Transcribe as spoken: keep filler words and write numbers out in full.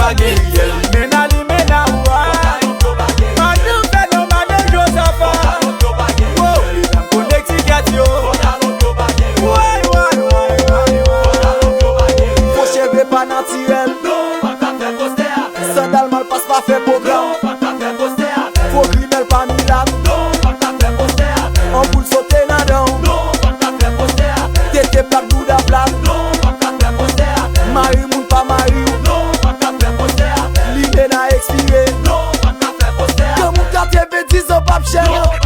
Mena li mena ou a. Madanm Fènòm, madanm Jozafa. Wo, li menm Connecticut yo. Woy, woy, woy, woy, woy. Fo cheve pa natirèl. Sandal mal pas pa fè pwogram. Fo grimèl pa milat. Anpoul sote nan dan w. Tete plat, bouda plat. Mari moun pa mari w. Limena ekspire. Granmoun katye ven, diz an p ap chè non.